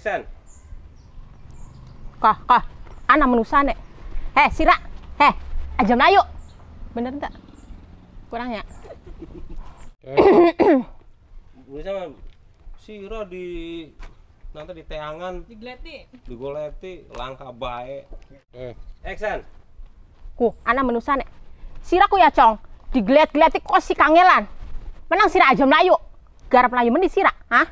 Action. Kah, kah, ana menusane. Heh, sira. Heh, aja melayu. Bener enggak? Kurang ya? Sama sira di nanti di teangan digleti. Digoleti langka bae. Action. Ku, ana menusane. Sira ku ya, Cong. Diglet-gleti kok si kangelan. Menang sira aja melayu. Garap melayu mendi sira, hah?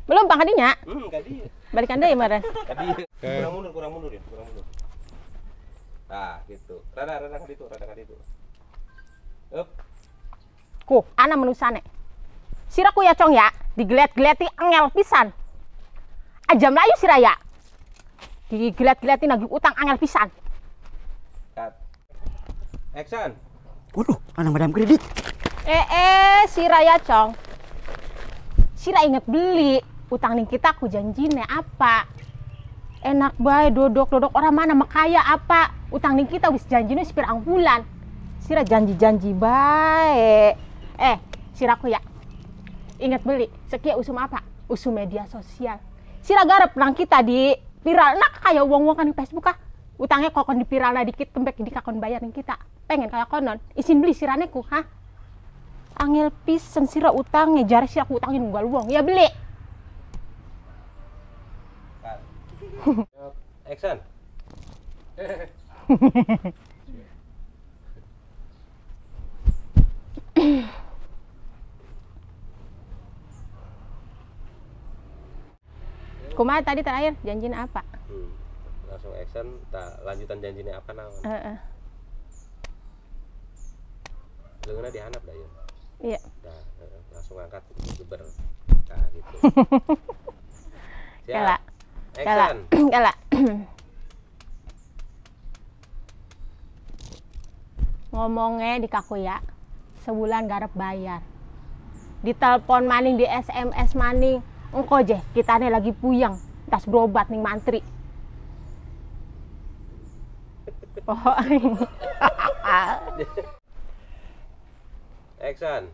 Belum bang kadinya? Kadi. Balikan deh, Maren. Kadi. Kurang mundur ya, kurang mundur. Nah, gitu. Rada kaditu, rada kaditu. Up. Ku, ana menusane. Sira ku ya, Cong ya, digelet-geleti angel pisan. Aja melayu sira ya. Digelet-geleti nagih utang angel pisan. Cut. Action. Waduh, anak madam kredit. Sira ya, Cong. Sira inget beli utang ning kita ku janjine apa? Enak bae dodok-dodok orang mana makaya apa? Utang ning kita wis janjine sepirang bulan. Sira janji-janji bae. Sira ku ya. Ingat beli, sekia usum apa? Usum media sosial. Sira garep nang kita di viral nak kayak wong-wong kan di Facebook ah. Utangnya kok kon di viral dikit tembek di kakon bayar ning kita. Pengen kayak konon, isin beli sirane ku, hah? Angel pisan sira utangnya, jare sira aku utangin nunggal wong. Ya beli. Action. Kumaha tadi terakhir janjiin apa? Langsung action, tak lanjutan janjinya apa naon? Leungeunna dihanap dah ya. Iya. Dah, langsung angkat geber. Nah, gitu. Siap. Action. Kala. Ngomongnya di kaku ya, sebulan garep bayar. Ditelepon maning, di SMS maning. Engko je, kitane lagi puyeng, tas berobat ning mantri. Oh. Action.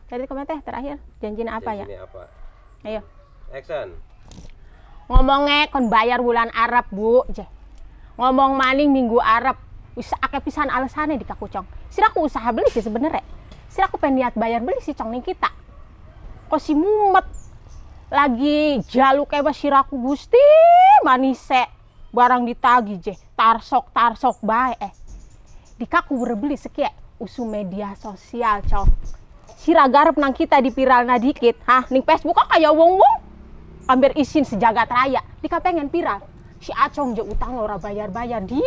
Tadi komen teh terakhir janjiin apa ya? Janjiin apa? Ayo. Action. Ngomongnya kon bayar bulan Arab, Bu, je. Ngomong maning minggu Arab. Wis akeh pisan alasane di kaku, Cong. Sira aku usaha beli sih sebenarnya. Sira aku pengen niat bayar beli sih, Cong, ning kita. Kok si mumet lagi jaluk kayak siraku Gusti manise barang ditagi je tarsok tarsok bae dikaku berbeli sekian usum media sosial, Cong. Sira garep nang kita di viralna dikit, hah ning Facebook kok kayak wong-wong ambil isin sejagat raya dika pengen viral si Acong je utang ora bayar-bayar di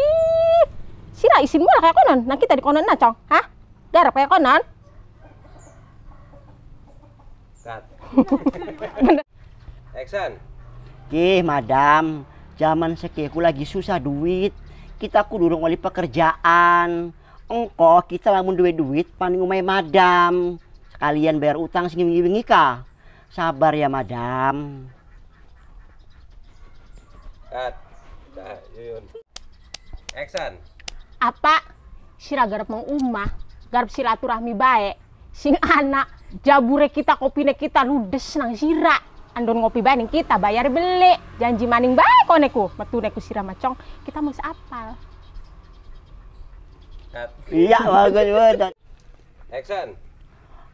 sira isin mula kayak konon nang kita di konon na, Cong, hah garep kayak konon. Action. Kih, madam, zaman sekiku lagi susah duit. Kita ku durung oleh pekerjaan. Engko kita lamun duwe duit paning umai madam. Sekalian bayar utang sing wingi-wingi ka. Sabar ya, madam. Cut. Action. Apa sira garep mong umah, garep silaturahmi bae. Sing anak jabure kita kopine kita ludes nang sira andon ngopi bae ning kita bayar beli janji maning bae koneku metune ku sira macong kita mau apal. Iya bagus banget. Action.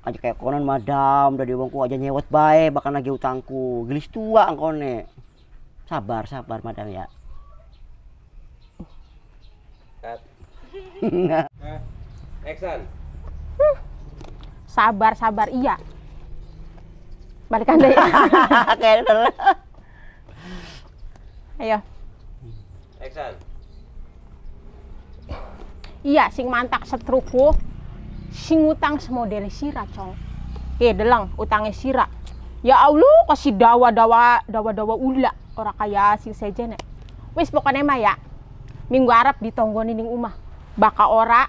Aja kayak konon madam dari wongku aja nyewot bae bahkan lagi utangku gelis tua angkone. Sabar sabar madam ya. Cut. Action. Sabar sabar iya. Balikan deh. Ayo. Action. Iya, sing mantak setruku, sing utang semodel sira, Cong. Deleng utangnya sira. Ya Allah, kasih dawa-dawa ula ora kaya sing sejene. Wis pokoknya mah ya. Minggu Arab ditonggoni ning umah. Baka ora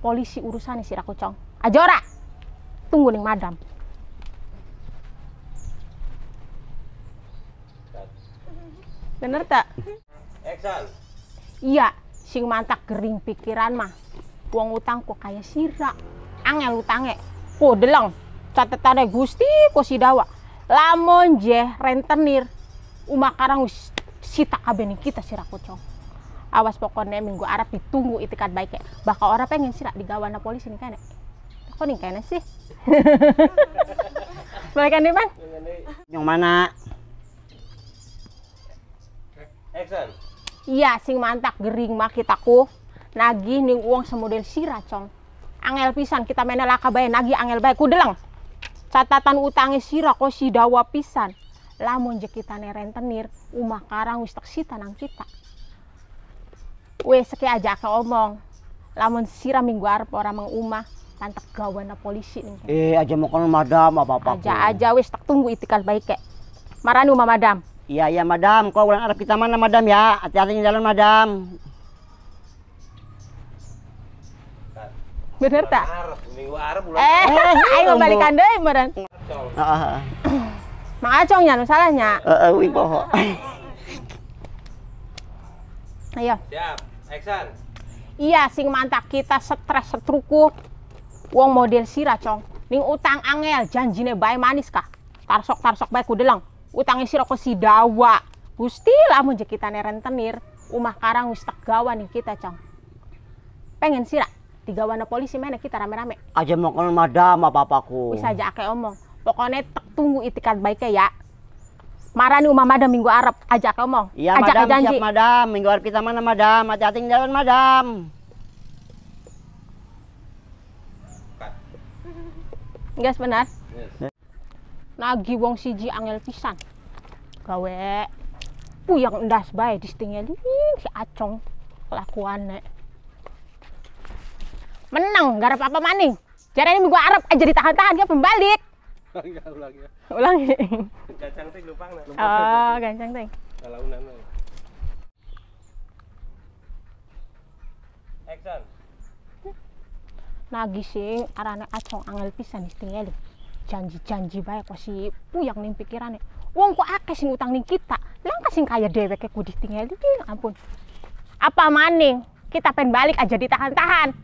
polisi urusane sira ku, Cong. Aja ora. Tunggu ning madam. Bener tak? Action. Iya, sing mantak gering pikiran mah. Wong utang kok kaya sira. Angel utange. Ku deleng catetane Gusti ku si dawa. Lamun je rentenir umah karang wis sita kabeh ning kita sira kucong. Awas pokoknya minggu Arab ditunggu itikat baik. Bakal ora pengen sira digawana polisi ning kene. Kok ning kene sih? Balikan nih, Bang. Yang mana? Action. Iya, sing mantak gering mah kitaku. Nagih ning uang semodel sira, Cong. Angel pisan kita main laka bae nagih angel bae kudeleng. Catatan utange sira kok si dawa pisan. Lamun je kitane rentenir, umah karang wis tak sita nang kita. Wes seki aja ke omong. Lamun sira minggu arep ora mang umah, pantek gawana polisi ning. Aja mau kono madam apa-apa. Aja wis tak tunggu itikal baik kek. Marani umah madam. Iya iya madam, kok ulang Arab kita mana madam ya? Hati-hati di jalan madam. Bener tak? Arab, minggu Arab bulan. Ayo balikan deui meureun. Heeh. Mang Acong nya nu salahnya. Heeh, wing poho. Ayo. Siap, action. Iya, sing mantak kita stres setruku. Wong model sira, Cong. Ning utang angel, janjine bae manis kah? Tarsok-tarsok bae kudeleng. Utange sira kok si dawa. Gusti lamun je kitane rentenir, umah karang wis tak gawa ning kita, Cong. Pengen sira digawana polisi mana kita rame-rame. Aja mau kono madam apa-apaku. Wis aja akeh omong. Pokoknya tek tunggu itikat baiknya ya. Marani umah madam minggu Arab, aja akeh omong. Iya madam, janji. Siap madam. Minggu Arab kita mana madam? Hati-hati di jalan madam. Enggak benar. Yes. Nagih wong siji angel pisan. Gawe puyang endas bae distingeli si Acong kelakuane. Menang garap apa maning? Jarene minggu Arab aja ditahan-tahan dia pembalik. Enggak ulang ya. Ulang. Gancang ting lupang nah. Oh, gancang ting. Kalaunan. Action. Nagih sing arane Acong angel pisan distingeli. Janji-janji bae kok si puyang ning pikirane. Wong kok akeh sing utang ning kita. Langka sing kaya dheweke kudu ditingeli. Ampun. Apa maning? Kita pengen balik aja ditahan-tahan.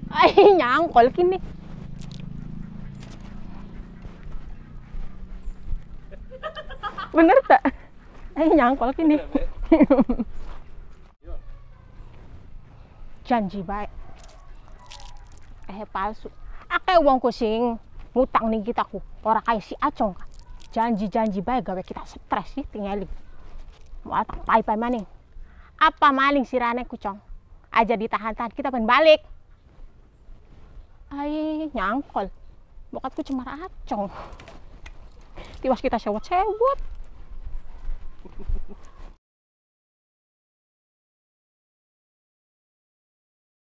Ay, nyangkol kini. Bener tak? Ay, nyangkol kini. Janji baik. Palsu. Akeh wong ku sing ngutang ning kita ku. Ora kaya si Acong. Janji-janji baik gawe kita stres sih tingali. Mau tak pai-pai maning. Apa maling sirane ku, Cong? Aja ditahan-tahan kita pengen balik. Ai nyangkol. Bokatku cemar Acong. Tiwas kita sewot-sewot.